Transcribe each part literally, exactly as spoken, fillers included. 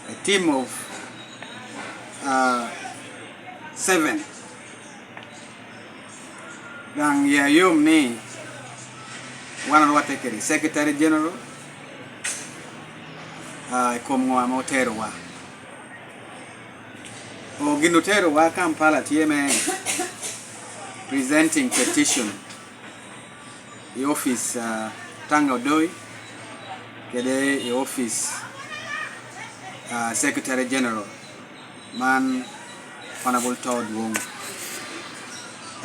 A team of uh, seven. Daŋ ya yom ni wan orwatte kede Secretary General uh, i kom ŋo ame oterowa. O gin oterowa Kampala tye me presenting petition i office uh, Tanga Odoi kede i office uh, Secretary General man Honorable Too Dwong.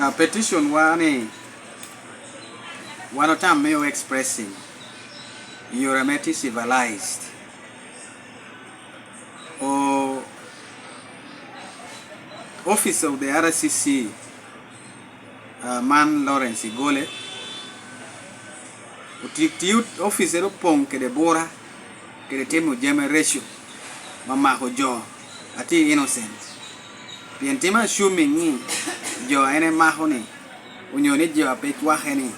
Uh, petition wa ni wan otam me o expressing yore me tye civilized. O office of the R C C uh, man Lawrence Igole. Otiyo officere opoŋ kede bura kede timo jami reco ma mako jo a tye innocent. Pien timo assuming ni jo a en emako ni onyo ni jo a pe cwake ni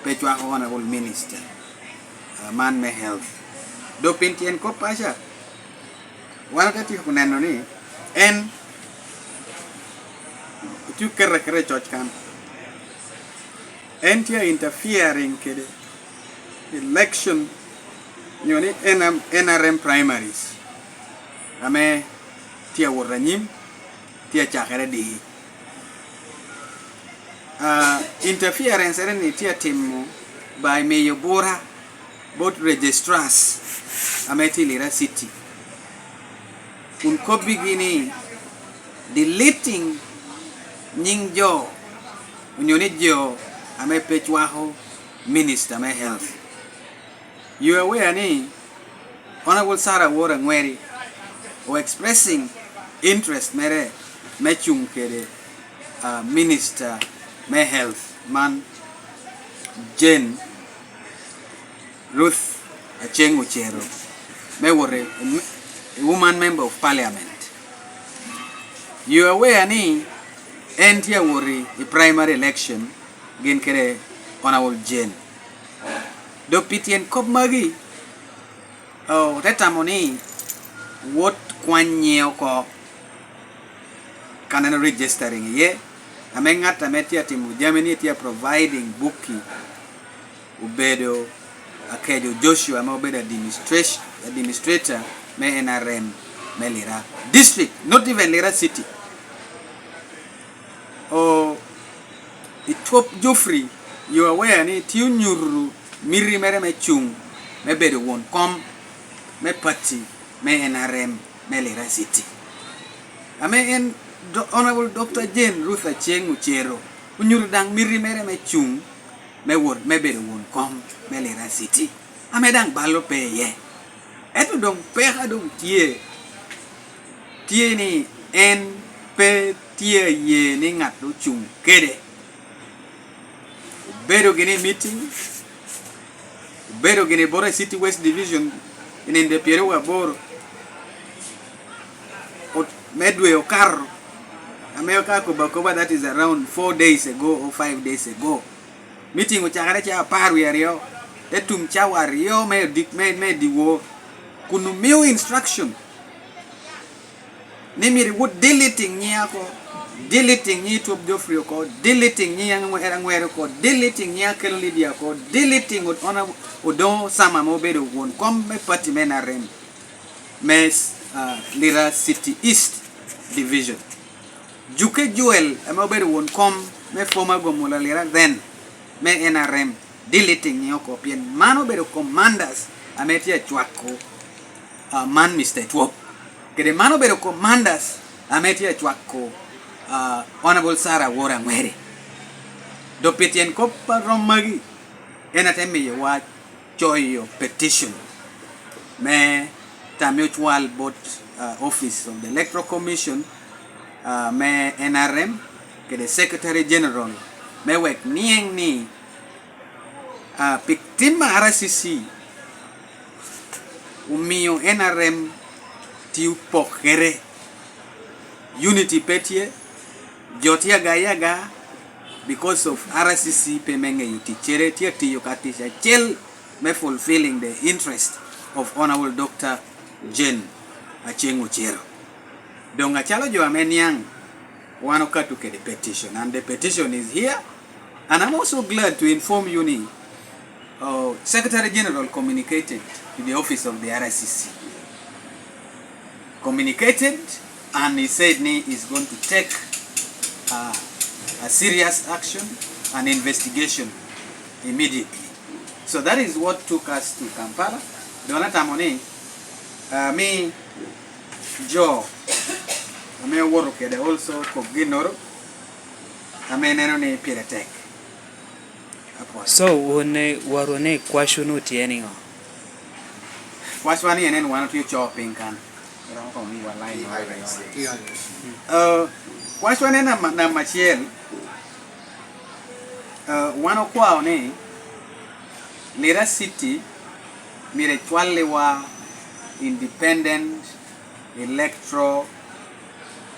pe cwako honorable minister uh, man me health. Do pin tyen kop paca, wan ote tyeko neno ni en tye oketo aketa i coc kan. En tye interfering kede election nyo ni N R M primaries ame tye awot anyim, tye acakere dii. Uh, interference ene ni tye atimo by miyo bura bot registrars ame tye i Lira City kun kobbigi ni deleting nying jo onyo ni jo ame pe cwako minister me health. You are aware ni Honorable Sarah Awor Angweri o expressing interest mere me cuŋ kede uh, minister me health man Jane Ruth Aceng Ocero me wot i woman member of parliament. You are aware ni en tye awot i primary election gin kede Honorable Jane. Do pi tyen kop magi ote tamo ni wot kwanye oko kan en registering iye ame ŋat ame tye atimo jami ni tye providing bukki obedo Akejo Joshua ame obedo administration- administrator me N R M me Lira district, not even Lira city. O Itwop Geoffrey, you are aware ni tye onyuto miti mere me cuŋ me bedo won kom me pati me N R M me Lira City. Ame en Do- Honorable Doctor Jane Ruth Aceng Ocero onyuto daŋ miti mere me cuŋ me wot me bedo won kom me Lira City, ame daŋ bal pe iye. Ento doŋ peka doŋ tye, tye ni en pe tye aye ni ŋat ocuŋ kede. Obedo gini i meeting, obedo gini i Bor City West Division i nino pyeraryo aboro ot- me dwe okato, ame ka akobo akoba, that is around four days ago or five days ago. Meeting ocakere ca apar wie aryo, te tum cawa aryo me dik- me me diwo, kun omio instruction ni myero iwot deleting nyiŋa oko, deleting nyiŋ Itwop Geoffrey oko, deleting nyiŋ Aŋwe- Aŋweri oko, deleting nyiŋ Akello Lydia oko, deleting Ot- Ona- Odoŋo Osama ame obedo won kom me pati me N R M me uh, Lira City East Division. Juke Joel ame obedo won kom me former Gomola Lira then me N R M, deleting nyiŋe oko, pien man obedo commanders ame tye acwako uh, man Mister Twop. Kede man obedo commanders ame tye acwako uh, Honorable Sarah Awor Angweri. Do pi tyen kop a rom magi, en ate miyowa coyo petition me tami ocwal bot uh, Office of the Electoral Commission uh, me N R M kede Secretary General me wek niyeŋ ni uh, pi tim a R C C omio N R M tye opokere, unity pe tye, jo tye agayaga because of R C C pe me ŋeyo ticcere, tye atiyo ka tic acel me fulfilling the interest of Honorable Doctor Jane Aceng Ocero. Doŋ acalo jo ame niaŋ, wan okato kede petition, and the petition is here, and I'm also glad to inform you ni, uh, Secretary General communicated to the office of the R C C. Communicated, and he said ni is going to take, uh, a serious action and investigation immediately. So that is what took us to Kampala. Doŋ atamo ni, uh, mi jo ame owoto kede also kok ginnoro ame neno ni pire tek. Apol. So, wun, warwu ni kwacwu nu tye niŋo? Kwacwa ni en, en wan otye ocoo piny kan. Iromo kono miwa line moro aryo. Uh, kwacwa ni namba, namba acel, uh, wan okwao ni Lira City myero ecwalliwa independent electoral,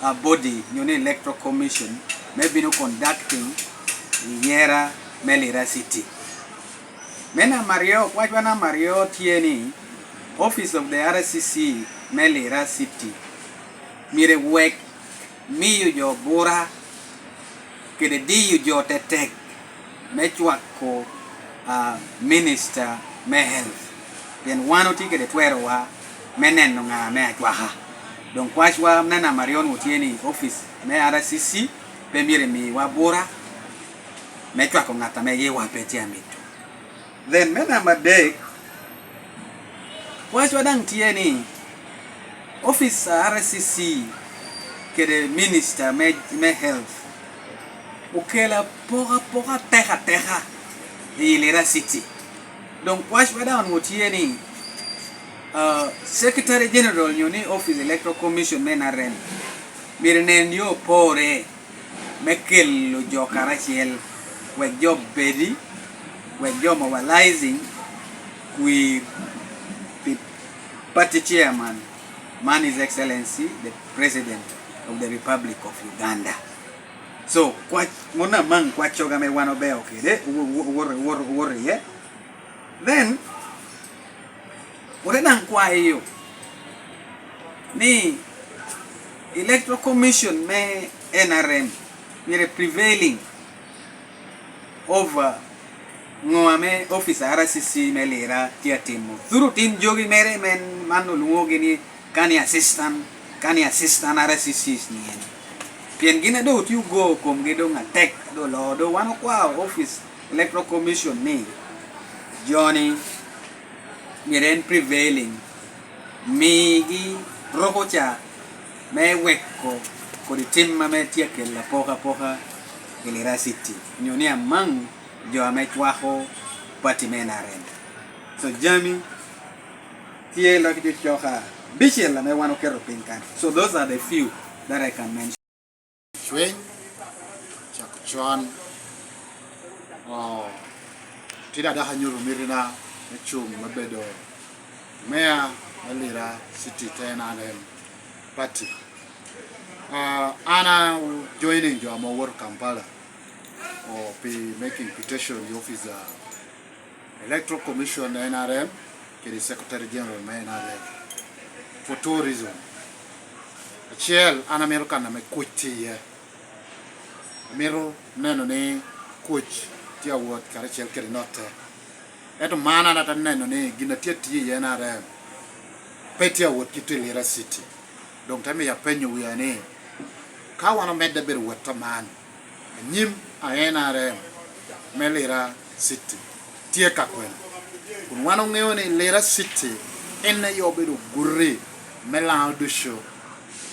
uh, body, nyo ni Electoral Commission, me bino conducting yera me Lira City. Me namba aryo, kwacwa namba aryo tye ni, Office of the R C C me Lira City myero wek miyo jo bura kede diyo jo tetek me cwako, ah, Minister me Health, pien wan otye kede twerowa me neno ŋa ame acwaka. Doŋ kwacwa me namba aryo-nu tye ni, office me R C C pe myero emiwa bura me cwako ŋat ame yiwa pe tye amito. Then me namba adek, wacwa daŋ tye ni, office a R C C kede Minister me, me Health okelo apokapoka atek ateka i Lira City. Doŋ kwacwa daŋ onwoŋo tye ni, uh, Secretary General nyo ni Office Electoral Commission me N R M myero nen yo opore me kelo jo karacel, wek jo bedi, wek jo mobilizing kwir pi party chairman, man His Excellency the President of the Republic of Uganda. So, kwac, mon amaŋ kwaccoga ame wan obeo kede, wo-, wo-, wo-, wo-, wo-, wo-, iye. Then, ote daŋ kwayo ni Electoral Commission me N R M myero prevailing over ŋo ame office a R C C me Lira tye atimo. Through tim jogi mere, men man olwoŋogi ni county assistant, county assistant R C Cs ni en. Pien gin a doŋ otye ogo komgi doŋ atek, doŋ oloo, doŋ wan okwao office Electoral Commission ni jo-ni myero en prevailing, migi roko ca me weko kodi tim ame tye akelo apokapoka i Lira City, nyo ni amaŋ jo ame cwako party me N R M. So, jami tye loc jo coka abicel ame wan oketo piny kan. So, those are the few that I can mention. Cwiny, cako con. Oh, tye dada ka nyuto mitina me cuŋ me bedo meya me Lira City te N R M party. Ah, an a joining jo ame owoto Kampala, oh, pi making petition i office a Electoral Commission N R M kede Secretary General me N R M for two reason. Acel, an amito kan ame kuc tye iye. Amito neno ni kuc tye awot karacel kede notte. Ento man an ate neno ni gin a tye atiyo iye N R M pe tye awot kit i Lira City. Doŋ te miyo apenyo wia ni, ka wan omedde bedo wot aman, anyim a N R M me Lira City tye ka kwene? Kun wan oŋeo ni Lira City en aye obedo guti me Laŋo ducu,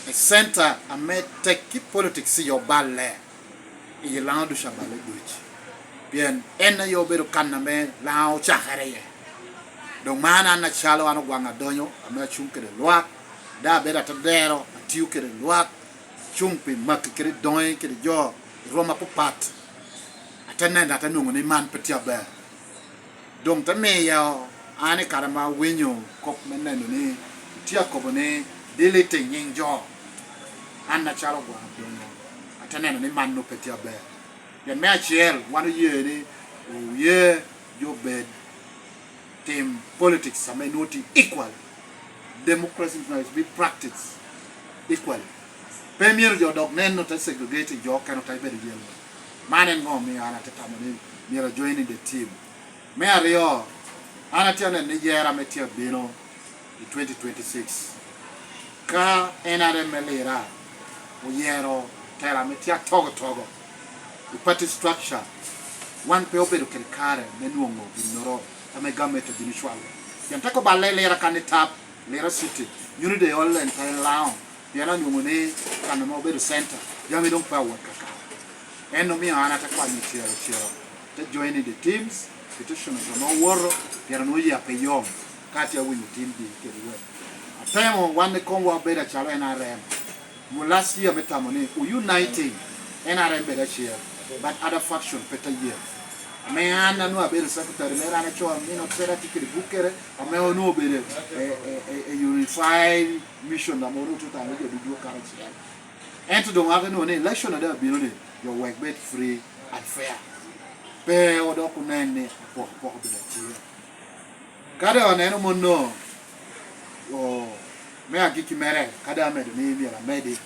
a center ame tekki politics aye oballe i Laŋo ducu, aballe ducu. Pien en aye obedo kan ame Laŋo ocakere iye. Doŋ man an acalo an Ogwaŋ Adonyo ame acuŋ kede lwak, daŋ abedo atedero, atio kede lwak, acuŋ pi makki kede doŋi kede jo i rwom apapat. Ate neno, ate nwoŋo ni man pe tye aber. Doŋ te miyo an i kare ma awinyo kop me neno ni tye akobo ni deleting nyiŋ jo, an acalo Ogwaŋ Adonyo ate neno ni man nwoŋo pe tye aber. Pien me acel, wan oye ni oye jo obed tim politics ame nwoŋo tye equal. Democracy must be practiced equally. Pe myero jo dok neno te segregate jo okene te bedo yellow. Man en ŋo omio an ate tamo ni myero ajoin in the team. Me aryo, an atye aneno ni yera me tye abino i twenty twenty-six. Ka N R M me Lira oyero tela me tye atogo togo i party structure, wan pe obedo kede kare me nwoŋo ginnoro ame gamente bino cwalo. Pien te koballe Lira kan i tap, Lira City, Unity Hall and Tayin Lao, pien anwoŋo ni kan ame obedo center, jami doŋ pe awot kakare. En omio an ate kwanyo cero cero, te join in the teams, petition ame owoto, pien onwoŋo yia pe yom, ka atye awinyo team di kede wek. Atemo wan ikomwa obedo acalo N R M. Mu last year me tamo ni, uniting, N R M bedo acel, but other faction pe te ye. Ame an anwoŋo abedo secretary mere, an acoo amino tere atye kede bukkere, ame onwoŋo obedo e, e, e, e unified mission ame onwoŋo tye tamo jo ducu okato acel. Ento doŋ ate nwoŋo ni election ade abino ni, jo wek bed free and fair. Pe odok onen ni apoko poko bedo atye. Ka doŋ aneno mano, o, me agikki mere, ka doŋ amedo ni myero amedi,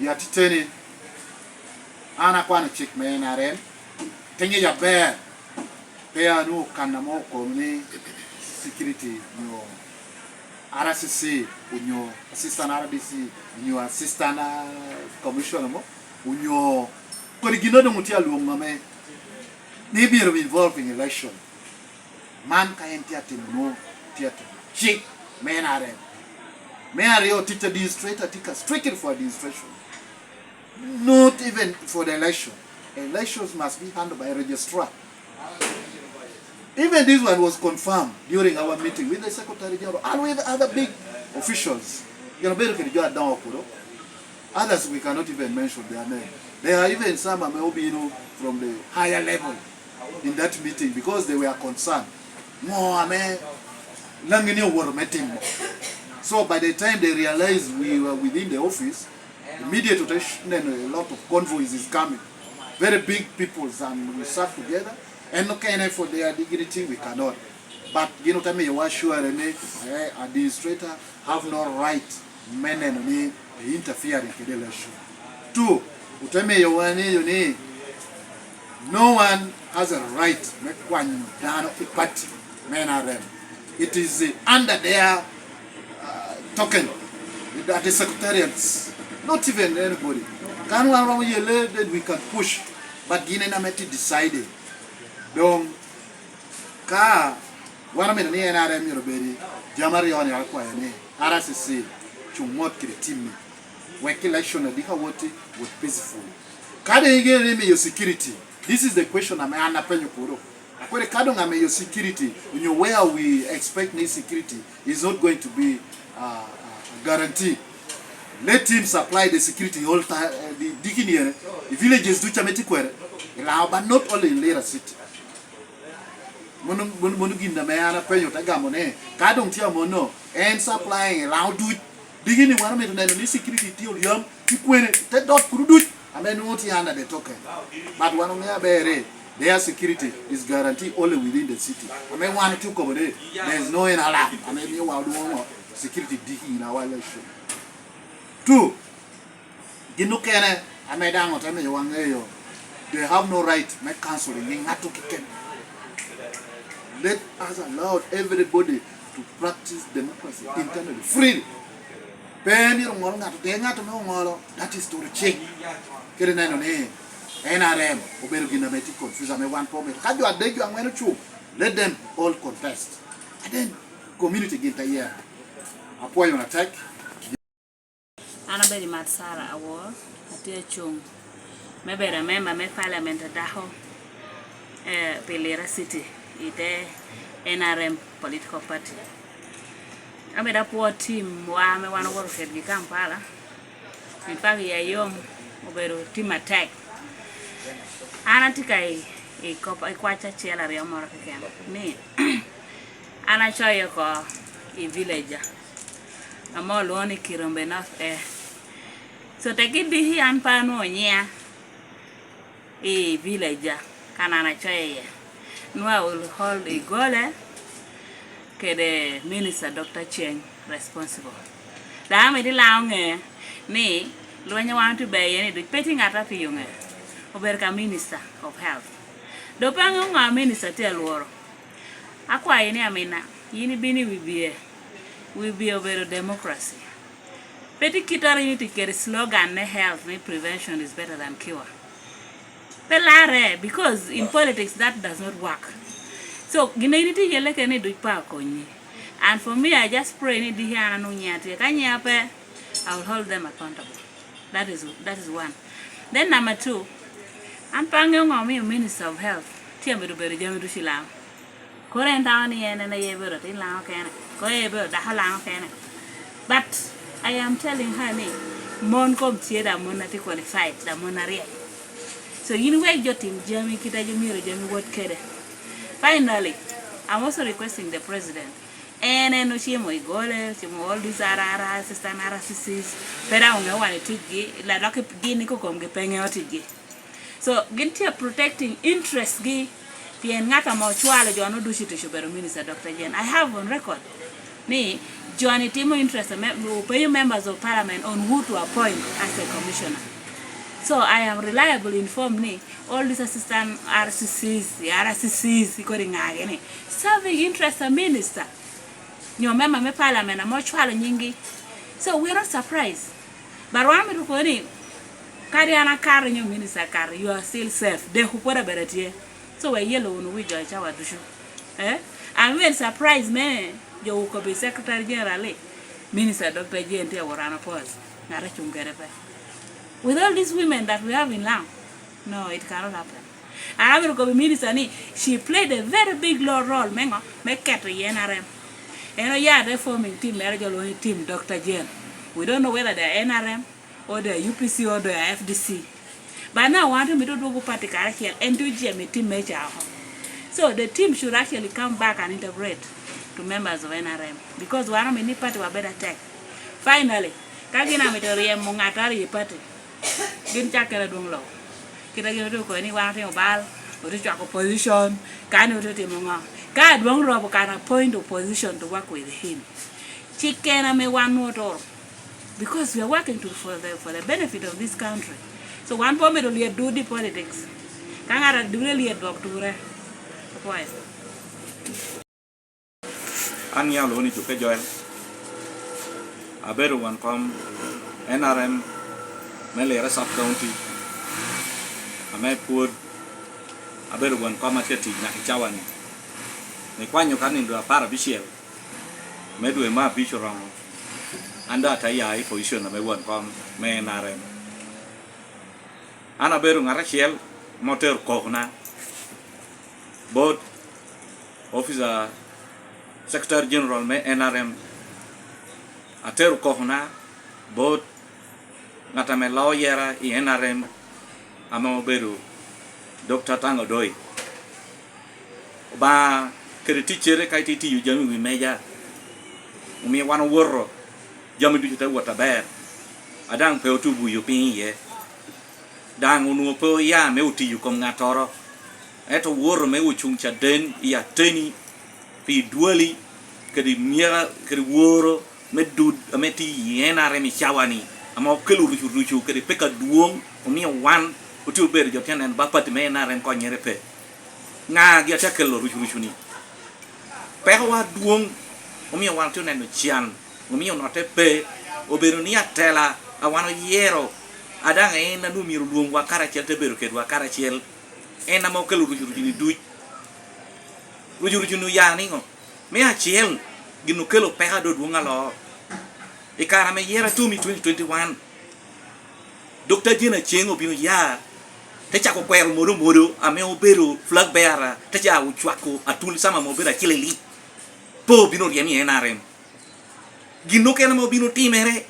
i atitteni, an akwano cik me N R M, te ŋeyo aber, pe anwoŋo kan ame okobo ni security onyo R C C, onyo assistant R D C, onyo assistant, ah, commissioner mo, onyo kodi gin doŋ otye alwoŋo ame ni myero involve in election. Man ka en tye atimo nwo, tye atimo cik me N R M. Me aryo, tic administrator tye ka strictly for administration. Not even for the election. Elections must be handled by a registrar. Even this one was confirmed during our meeting with the Secretary General and with other big officials. You know, very good job down kuno. Others we cannot even mention their name. There are even some ame obino from the higher level in that meeting because they were concerned. Ŋo ame Lang'e ni owoto me timo. So by the time they realized we were within the office, immediately te sh- neno a lot of convoys is coming. Very big peoples, and we sat together. En okene for their dignity, we cannot. But gin ote miyowa assurance ni, eh, administrator have no right me neno ni e interfering kede election. Two, ote miyowa ng'eyo ni no one has a right me kwanyo dano i party me N R M. It is, uh, under their, uh, token, the secretariats, not even anybody. Kan wan romo yele, then we can push, but gin en ame ti deciding. Doŋ ka wan omito ni N R M myero obedi, jami aryo ni akwayo ni R C C cuŋ mot kede timmi, wek election adi ka woti wot peaceful. Ka doŋ igeno ni imiyo security, this is the question ame an apenyo kuno. Akwede ka doŋ amiyo security, onyo where we expect ni security is not going to be, uh, uh, guaranteed. Let him supply the security all time, uh, the, dikini ene, the villages ducu ame tye kwene, i Lango, but not only in Lira City. Mono, mono, mono gin ame an apenyo te gamo ni, ka doŋ tye amono, en supplying i Lango duc. Diki ni wan omito neno ni security tye olyam, i kwene, te dot kudu duc, ame nwoŋo tye under the token. But wan oŋeo aber ni, their security is guaranteed only within the city. Ame wan otye okobo ni, there is no in alarm, ame miyo wa odwoŋo security diki in our election. Two, gin okene ame daŋ ote miyo wan ŋeyo, they have no right me counsel i nyiŋ ŋato keken. Let us allow everybody to practice democracy internally, freely. Pe myero oŋolo ŋato, de ŋato me oŋolo, that is to check. Kede neno ni N R M obedo gin ame tye confused, ame wan pe omito. Ka jo adek, jo aŋwen ocuŋ, let them all contest. And then community gin te yero. Apwoyo na tek. An abedo i mat Sarah Awor, atye acuŋ me bedo amemba me paliament a dako, eh, pi Lira City i te N R M political party. Amito apwo tim wa ame wan owoto kedgi Kampala, i paki ya yom obedo tim atek. An atye ka i, i kop, i kwac acel aryo moro keken ni an acoyo oko i village ame olwoŋo ni Kirombe North Air. So, tegi diki an pe anwoŋo nyiŋa i village kan an acoyo iye. Nwoŋo I will hold Igole kede Minister Doctor Ceng. responsible. Dano mito i Lango ŋe ni lweny a wan otye beye iye ni duc pe tye ŋat a tiyo ŋe, obedo ka Minister of Health. Dok pe aŋeo ŋo a Minister tye alworo. Akwayi ni, Amina, yin ibino i wi bye. Wi bye obedo democracy. Pe tye kittoro in itic kede slogan me health ni prevention is better than cure. Pe larre, because in politics that does not work. So gin a in itye iye lekere ni duc pe akonyi. And for me, I just pray ni diki an anwoŋ nyiŋa tye. Ka nyiŋa pe, I will hold them accountable. That is, that is one. Then number two, an pe aŋeo ŋo omio Minister of Health tye amedo bedo jami ducu i Lango. Koro en tamo ni en en aye bedo atin Lango kene, koro aye bedo dako Lango kene. But I am telling her ni mon kom tye, da mon a tye qualified, da mon a ryek. So yin wek jo tim jami kit a jo myero jami wot kede. Finally, I'm also requesting the president. En en ocimo i gole, ocimo all these R R R, assistant R R C Cs, pe dok oŋeo wan i ticgi, la dok gin i kokomgi pe ŋeo ticgi. So gin tye protecting interest gi, pien ŋat ame ocwalo jo-nu ducu i tic obedo Minister Doctor Jane. I have on record ni jo-ni timo interest ame, openyo members of parliament on who to appoint as a commissioner. So I am reliable informed ni all these assistant R C Cs, R C Cs kodi ŋagi ni serving interest a minister nyo member me parliament ame ocwalo nyinggi. So we are not surprised. But wan omito kobo ni kadi an akato nyo minister akato, you are still safe. Deko pwod abedo atye. So we yelo wunu wi jo i cawa ducu. Eh? I'm even surprised me jo okobo i Secretary General ni Minister Doctor Jane tye awot an opos. Ŋat acung kede pe. With all these women that we have in Lango, no, it cannot happen. And I will go minister ni she played a very big lo-, role me ŋo? Me keto i N R M. En oya te forming team mere jo lwongo ni team Doctor Jane. We don't know whether they are N R M or they are U P C or they are F D C. But now wan omito dwogo party karacel, en tye ojemo i team me ca oko. So the team should actually come back and integrate to members of N R M because wan omito ni party wa bed atek. Finally, ka gin amito ryemo ŋattoro i party, gin cakkere adwoŋ lobo. Kit a gin otye okobo ni wan otimo bal, otye cwako opposition, kani otye timo ŋo. Ka adwoŋ Rob can appoint opposition to work with him. Cik en ame wan nwoŋo oturo. Because we are working to, for the, for the benefit of this country. So wan pe omedo lyet dudi politics. Ka ŋat a dule lyet dwok ture. Apwoyo. An ŋeo lwongo ni Juke Joel. Abedo won kom N R M me Lira Sub County, ame pwod abedo won kom atye atic naka i cawa-ni. Nikwanyo ka nino apar abicel me dwe me abic oromo, an doŋ ate ya i position ame won kom me N R M. An abedo ŋat acel ame otero kokona bot Officer Secretary General me N R M. Atero kokona bot ŋat ame loo yera i N R M ame obedo Doctor Tang Odoi. Obaŋa kede ticcere ka itye tiyo jami i wi meja, omio wan owoto, jami ducu te wot aber, a daŋ pe otubo wiyo piny iye. Daŋ onwoŋo pe oya me otiyo kom ŋattoro, ento owoto me ocuŋ caden i ateni pi dwali kede myeka kede woro me dud ame tye i N R M i cawa-ni, ame okelo rucu rucu kede peko adwoŋ, omio wan otye obedo jo tye neno ba pati me N R M konnyere pe. Ŋa gi atye akelo rucu rucu-ni? Pekowa adwoŋ omio wan otye oneno can, omio notte pe. Obedo ni atela a wan oyero, a daŋ en a nwoŋo myero olwoŋwa karacel te bedo kedwa karacel, en ame okelo rucu rucu-ni duc. Rucu rucu-ni oya niŋo? Me acel, gin okelo peko a doŋ dwoŋ aloo. I kare ame yero atum i twenty twenty-one, Doctor Jane Aceng obino ya, te cako kwero Modo Modo ame obedo flag bearer, te ca ocwako atul Sam ame obedo acel i lik. Pe obino ryemo i N R M. Gin okene ame obino timere,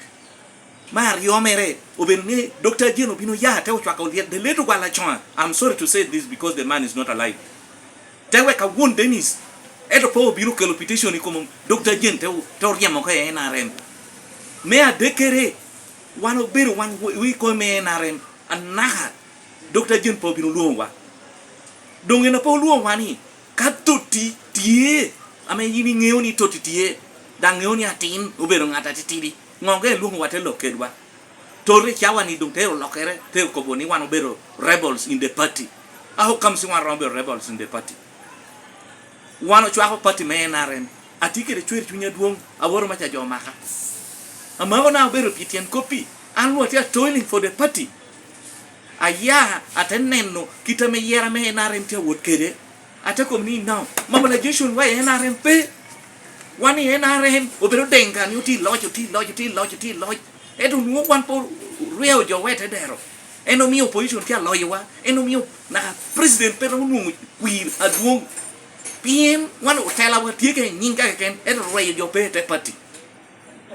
me aryo mere, obedo ni Doctor Jane obino ya, te ocwako lyet, the late Ogwal Acoŋa. I'm sorry to say this because the man is not alive. Te wek awon Dennis, ento pe obino kelo petition i kom Doctor Jane, te, te oryemo oko i N R M. Me adekkere, wan obedo wan we, we kom me N R M, anaka Doctor Jane pe obino lwoŋowa. Doŋ en a pe olwoŋowa ni, ka totti tye, ame yin iŋeo ni totti tye, Daŋ ŋeo ni atin obedo ŋat atitidi. Ŋo ge elwoŋowa te lok kedwa? Tori cawa-ni doŋ te olokere, te okobo ni wan obedo rebels in the party. A how comes wan romo bedo rebels in the party? Wan ocwako party me N R M. Atye kede cwer cuny adwoŋ, aworo maca jo omaka. Amako na obedo pi tyen koppi, an onwoŋo atye a toiling for the party. Aya, ate neno kit ame yera me N R M tye awot kede. Ate kobo ni, "No, mobilization wa i N R M pe. Wan i N R M obedo denga ni oti loc, oti loc, oti loc, oti loc." Ento onwoŋo wan pe orweo jo wa i te dero. En omio opposition tye aloyowa. En omio naka president pe romo nwoŋo kwir adwoŋ. Pien wan otelawa tye kede nyiŋ ka keken, ento rweyo jo pe i te party.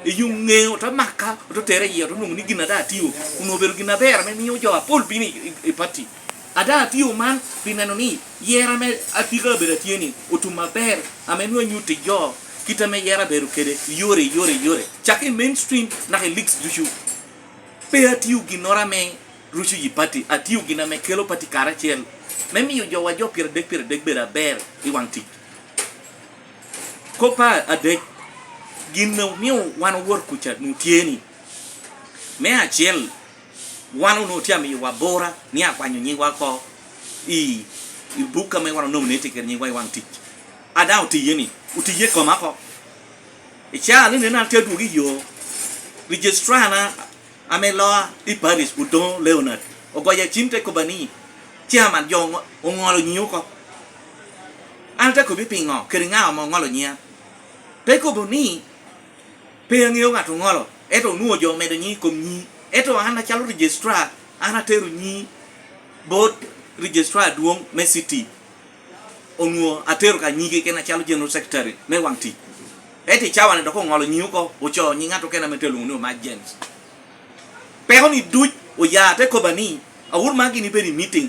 Eyo ŋeo te maka, ote tere iye, ote nwoŋo ni gin a daŋ atio, onwoŋo obedo gin aber ame mio jo apol bino i, i, i party. A daŋ atio man pi neno ni yera ame atika abedo atye-ni otum aber, ame nwoŋo anyutti jo, kit ame yera abedo kede, i yore, i yore, i yore. Cak i mainstream naka i leagues ducu. Pe atio ginnoro ame ruco yi party, atio gin ame kelo party karacel, me mio jowa jo pyeradek, pyeradek bedo aber i waŋ tic. Kop a adek, gin omio wan owot kuca nu tye ni, me acel, wan onwoŋo tye amiyowa bura ni akwanyo nyingwa oko i, i buk ame wan onominate kede nyingwa i waŋ tic. A daŋ otiye ni, otiye i koma oko. I caa ni neno an tye adwogo i yo, registrarna ame loa i Paris, Odoŋo Leonard, ogoya cim te kobba ni, "Chairman, jo oŋo-, oŋolo nyiŋi oko." An te kobbi, "Piŋo? Kede ŋa ame oŋolo nyiŋa?" Te kobo ni, "Pe aŋeo ŋat oŋolo, ento onwoŋo jo omedo nyiŋi i kom nyiŋi." Ento an acalo registrar, an atero nyiŋi bot registrar adwoŋ me city. Onwoŋo atero ka nyige kena acalo General Secretary me waŋ tic. Ento i cawa-ni dok oŋolo nyiŋi oko, ocoo nyiŋ ŋat okene ame te lwoŋo ni Omac James. Peko-ni duc oya, te kobba ni, "Awot man gin ibedo i meeting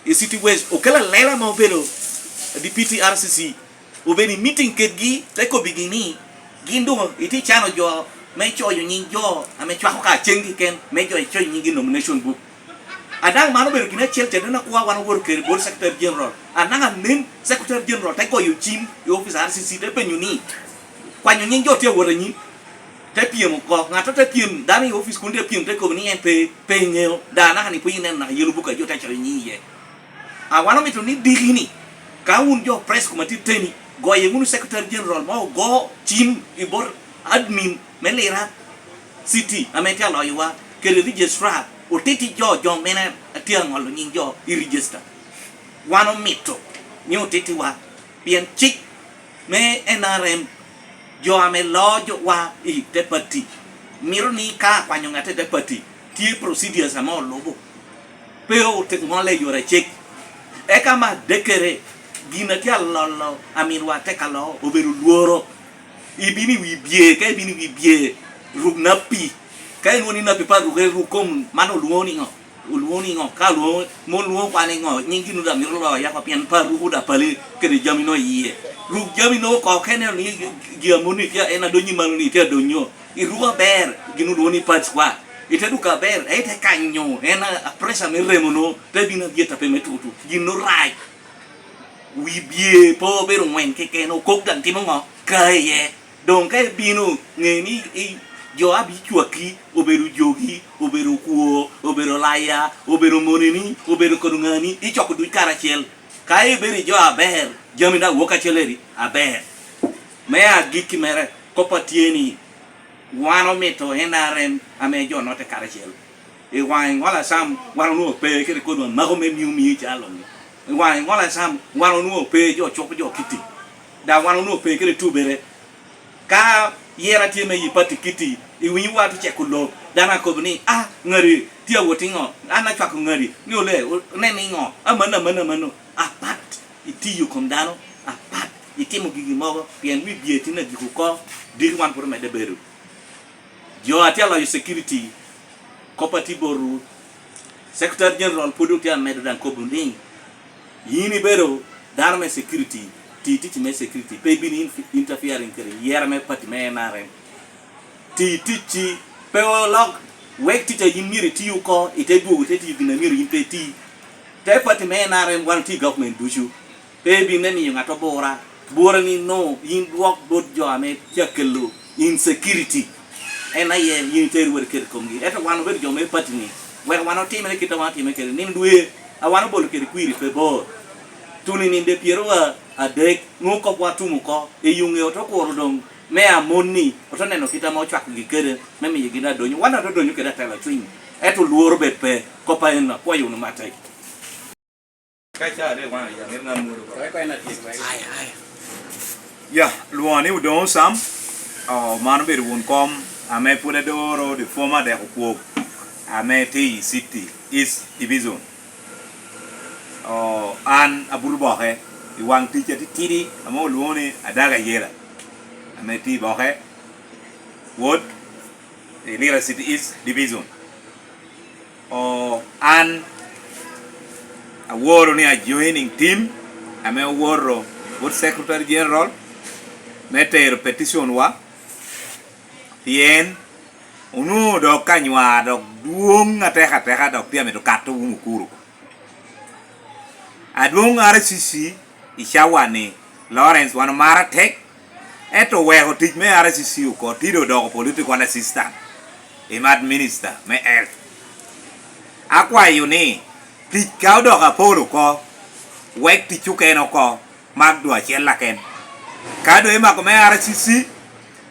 i City West, okelo alela ma obedo Deputy R C C, obedo i meeting kedgi, te kobbigi ni, 'Gin doŋ itye cano jo me coyo nying jo ame cwako ka cen keken, me jo icoyo nyinggi i nomination book.'" A daŋ man obedo gin acel caden akwa wan owoto kede bot Secretary General. A daŋ anen Secretary General te goyo cim i opic R C C, te penyo ni, "Kwanyo nying jo tye awot anyi?" Te pyem oko. Ŋat te pyem, dano i opic kun te pyem, te kobo ni en pe, pe ŋeo. Da naka ni pwod ineno naka yellow book a jo te coyo nying iye. A wan omito ni diki-ni, ka wun jo press kom atiteni, goye wunu Secretary General ma ogo cim i bot admin me Lira City ame tye aloyowa, kede registrar, otiti jo, jo mene a tye aŋolo nying jo i register. Wan omito ni otitiwa, pien cik me N R M, jo ame loo jowa i te pati, mito ni ka akwanyo ŋat i te pati, tye procedures ame olubo. Pe ote-, ŋolle i yore acek. Eka me adekkere, gin a tye alolo a minwa te ka loo obedo lworo. Ibino i wi bye, ka ibino i wi bye, ruk nappi. Ka inwoŋo ni nappi pe aruke, ruk kom man olwoŋo niŋo? Olwoŋo niŋo? Ka olwoŋo, mon lwoŋo kwan niŋo? Nying gin daŋ mito loo yako, pien pe aruko daŋ pale kede jami no iye. Ruk jami no oko, ka ineno ni gi a moni tye, en adonyo malo ni tye adonyo. Iruko aber, gin olwoŋo ni pads kwa. Ite duko aber, ite kanyo, en a, a pressure me remo no, te bino adyet ape me tutu. Gin no rac. Wi bye pe obedo ŋwen keken, okok daŋ timo ŋo? Ka iye. Doŋ ka ibino, ŋe ni i, jo a bicwaki, obedo jogi, obedo kwo, obedo laya, obedo moneni, obedo kodo ŋani, icoko duc karacel. Ka ibedo i jo aber, jami daŋ wok acel eri aber. Me agikki mere, kop a tye ni, wan omito N R M ame jo notte karacel. I waŋ i ŋolo a Sam, wan onwoŋo pe kede kodwa mako me miu miu i calo-ni. I waŋ i ŋolo a Sam, wan onwoŋo pe jo cuko jo kiti. Daŋ wan onwoŋo pe kede tubere. Ka yera tye me yi pati kiti, iwinyo wa tye ceko lok, dano akobo ni, "Ah, ŋadi tye awot iŋo? An acwako ŋadi, ni ole, o-, nen iŋo? Amanno, amanno, amanno." Apat, itiyo kom dano, apat, itimo gigi mogo, pien wi bye tin agik oko, diki wan pwod omedde bedo. Jo a tye aloyo security, kop a tye botwu, Secretary General pwod otye amedo daŋ kobo ni, yin ibedo dano me security, ti tic me security, pe ibin inf-, interfering kede yera me party me N R M. Ti ticci, pe olok, wek tic a yin myero iti oko, ite dwogo ite tiyo gin a myero yin pe iti. Te party me N R M wan otye i government ducu. Pe ibin me miyo ŋat obura, Bwora ni no, yin dwok bot jo ame tye akelo insecurity. En aye yin itero wot kede komgi. Ento wan obedo jo me pati ni, wek wan otimere kit a wan otimere kede. Nino dwe a wan obolo kede kwiri pe bor. Tuni ninde pyero wa adek, nwoŋo kopwa tum oko. I yuŋe oto kuro doŋ me amon ni, oto neno kit ame ocwakogi kede, me miyo gin adonyo. Wan oto donyo kede atela cwiny. Ento lworo bed pe, kop a en akwayo wunu matek. Ka ca de wan ya, mito na muro ko. Aya, aya. Ya, lwonga ni Odoŋo Sam, oh, man obedo won kom ame pwod adoro, the former Deko Kwok, ame tye i City East Division. Oh, an abuto boke i waŋ tic atitidi ame olwoŋo ni Adaga Yela, ame tye i boke, wod i Lira City East Division. O, an aworo ni a joining team ame owoto bot Secretary General me tero petition wa, pien onwoŋo dok ka nywar dok dwoŋ atek ateka dok tye amito kato wunu kuro. Adwoŋ R C C i cawa ni, Lawrence, wan omaro atek, ento oweko tic me R C C oko, tye doŋ odoko political assistant i mad minister me health. Akwayo ni, tic ka odoko apol oko, wek tic oken oko, mak dwe acel aken. Ka doŋ imako me R C C,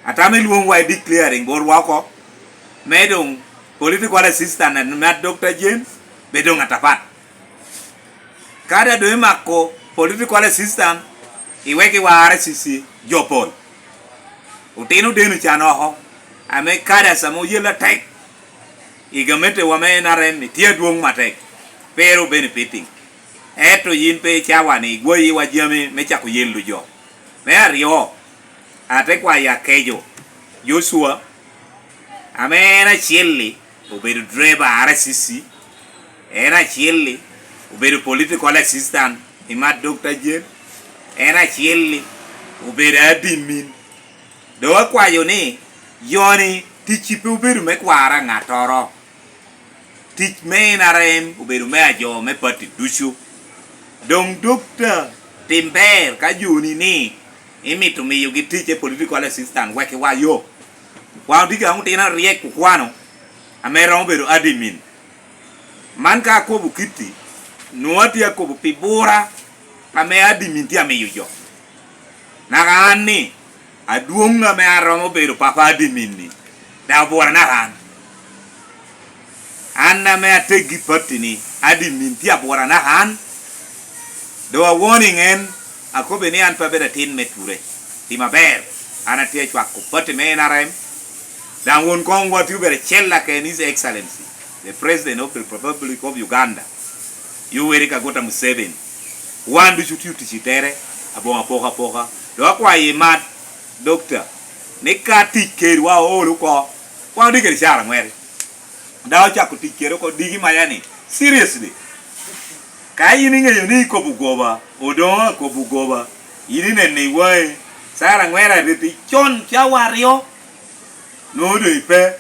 atamo ilwoŋwa i declaring botwa oko, me doŋ political assistant mad Doctor Jane, bed doŋ atapat. Kada doŋ imako political assistant, iwek iwa R C C jo pol. Otino deno can oko, ame kada ame oyel atek, i gamente wa me N R M itye adwoŋ matek, pero benefiting. Ento yin pe i cawa ni igwoyiwa jami me cako yelo jo. Me aryo, ate kwayo akejo, Joshua, ame en acel-li, obedo driver R C C, en acel-li obedo political assistant i mat Doctor Jane, en acel-li obedo admin. Doŋ akwayo ni, joni ticci pe obedo me kwara ŋattoro. Tic me N R M obedo me ajo me pati ducu. Doŋ Doctor, tim ber ka joni ni imito miyogi tic e political assistant, wek iwa yo. Wan otye kede otino aryek okwano ame romo bedo admin. Man ka akobo kitti, nwoŋo atye akobo pi bura ame admin tye amiyo jo. Naka an ni, adwoŋ ame aromo bedo papa admin-ni, daŋ obwora naka an. An ame ateggi patti-ni, admin tye abwora naka an. Doŋ a warning en, akobbe ni an pe abedo atin me ture. Tim aber, an atye acwako patti me N R M. Daŋ won koŋwa tye obedo acel keken, His Excellency, the President of the Republic of Uganda, Yoweri Kaguta Museveni. Wan ducu otio tic i tere, aboŋo apoka apoka. Doŋ akwayo i mat, Dokta, ni ka tic kedwa ool oko, wan odye kede cara aŋweri. Daŋ ocako tic kede oko diki maya ni, seriously. Ka in iŋeyo ni ikobo goba, Odoŋo akobo goba, in ineno i waŋi, cara aŋweri ariti con cawa aryo, nwoŋo doŋ ipe.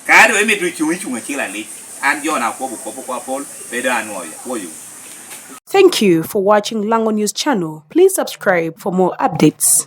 Ka doŋ imito cuŋ, icuŋ acel alic. An jo-na akobo kop oko apol, pe doŋ anwoyo, apwoyo. Thank you for watching Lango News Channel. Please subscribe for more updates.